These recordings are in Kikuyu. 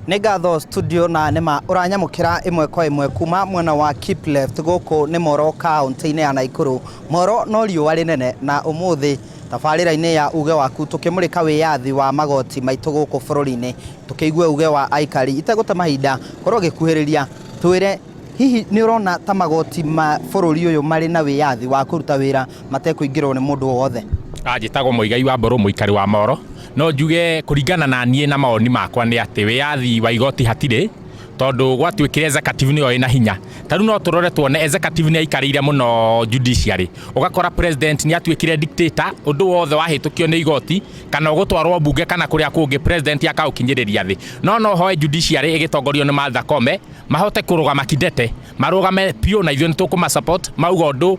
Nĩ ngatho studio na nĩma ũranyamũkĩra ĩmwe kwa ĩmwe kuma mwena wa Keep Left gũkũ nĩ Moro kaũntĩ-inĩ ya Naikuru. Moro no riũa rĩnene na ũmũthĩ tabarĩra-inĩ ya uge waku tũkĩmũrĩka wĩyathi wa magoti maitũ gũkũ bũrũri-inĩ tũkĩigue uge wa aikari. Itegũte mahinda korwo ũgĩkuhĩrĩria twĩre hihi nĩ ũrona ta magoti ma bũrũri ũyũ marĩ na wĩyathi wa kũruta wĩra matekũingĩrwo nĩ mũndũ o wothe? Njĩtagwo Mũigai wa Mbũrũ mũikari wa Moro. No njuge kũringana na niĩ na mawoni makwa nĩ atĩ wĩyathi wa igoti hatirĩ tondũ gwatuĩkire executive nĩyo ĩna hinya. Ta rĩu no tũrore tuone executive nĩ aikarĩire mũno judiciary. Ũgakora president nĩ atuĩkire dictator, ũndũ wothe wahĩtũkio nĩ igoti kana ũgũtwarwo mbunge kana kũrĩa kũngĩ president akaũkinyĩrĩria thĩ. No no hoe judiciary ĩgĩtongorio nĩ Martha Koome mahote kũrũgama kidete, marũgame biũ na ithuĩ nĩ tũkũma support mauga ũndũ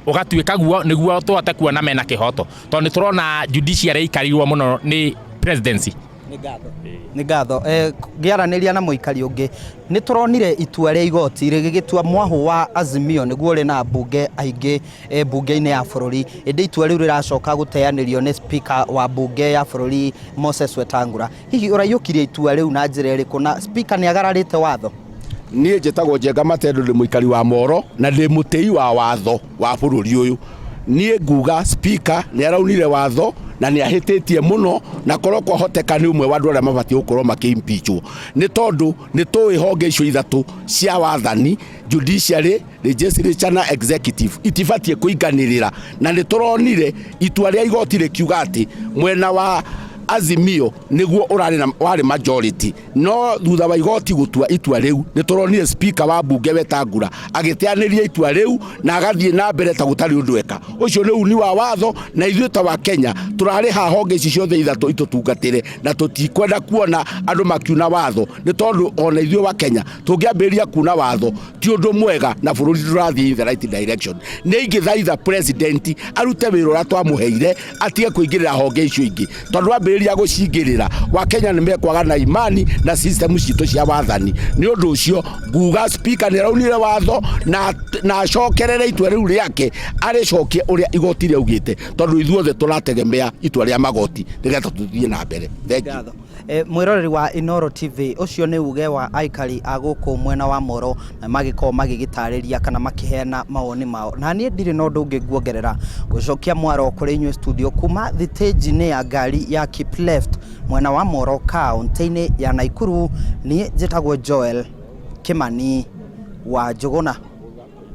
ũgatuĩka guo nĩguo tũhote kuona mena kĩhoto tondũ nĩ tũrona judiciary ĩikarĩirwo mũno nĩ presidency. Nĩ ngatho. Ngĩaranĩria na mũikari ũngĩ nĩ tũronire itua rĩa igoti rĩgĩgĩtua mwahũ wa Azimio nĩguo ũrĩ na ambunge aingĩ mbunge-inĩ ya bũrũri, ĩndĩ itua rĩu rĩracoka gũteanĩrio nĩ speaker wa mbunge ya bũrũri Moses Wetangula. Hihi ũraiyũkirie itua rĩu na njĩra ĩrĩkũ na speaker nĩ agararĩte watho? Niĩ njĩtagwo Njenga Matendo, ndĩ mũikari wa Moro na ndĩ mũtĩi wa watho wa bũrũri ũyũ. Niĩ nguga speaker nĩ araunire watho na nĩ ahĩtĩtie mũno, na korwo kwahoteka nĩ ũmwe wa andũ arĩa mabatiĩ gũkorwo makĩ impeachwo, nĩ tondũ nĩ tũĩ honge icio ithatũ cia wathani, judiciary, legislature na executive, itibatiĩ kũinganĩrĩra, na nĩ tũronire itua rĩa igoti rĩkiuga atĩ mwena wa Azimio nĩguo ũrarĩ na warĩ majority, no thutha wa igoti gũtua itua rĩu nĩ tũronire speaker wa mbunge Wetangula agĩteanĩria itua rĩu na agathiĩ na mbere ta gũtarĩ ũndũ eka. Ũcio nĩ uni wa watho, na ithuĩ ta wa Kenya tũrarĩha honge ici ciothe ithatũ itũtungatĩre, na tũtikwenda kuona andũ makiuna watho, nĩ tondũ ona ithuĩ wa Kenya tũngĩambĩrĩria kuna watho ti ũndũ mwega na bũrũri ndũrathiĩ in the right direction. Nĩ ingĩthaitha president arute wĩra ũrĩa twamũheire, atige kũingĩrĩra honge icio ingĩ, tondũ ambĩrĩria gũcingĩrĩra Wakenya nĩ mekwaga na imani na system citũ cia wathani. Nĩ ũndũ ũcio nguga speaker nĩ araunire watho na acokerere itua rĩu rĩake, arĩcokie ũrĩa igoti rĩaugĩte, tondũ ithuothe tũrategemea itua rĩa magoti nĩgetha tũthiĩ na mbere. Thank you. Mwĩroreri wa Inooro TV, ũcio nĩ uge wa aikari a gũkũ mwena wa Moro na magĩkorwo magĩgĩtarĩria kana makĩheana mawoni mao. Na niĩ ndirĩ na ũndũ ũngĩ nguongerera gũcokia mwaro kũrĩ inyuĩ studio kuma thitĩnji-inĩ ya ngari ya Keep Left mwena wa Moro kaũntĩ-inĩ ya Naikuru. Niĩ njĩtagwo Joel Kĩmani wa Njũgũna.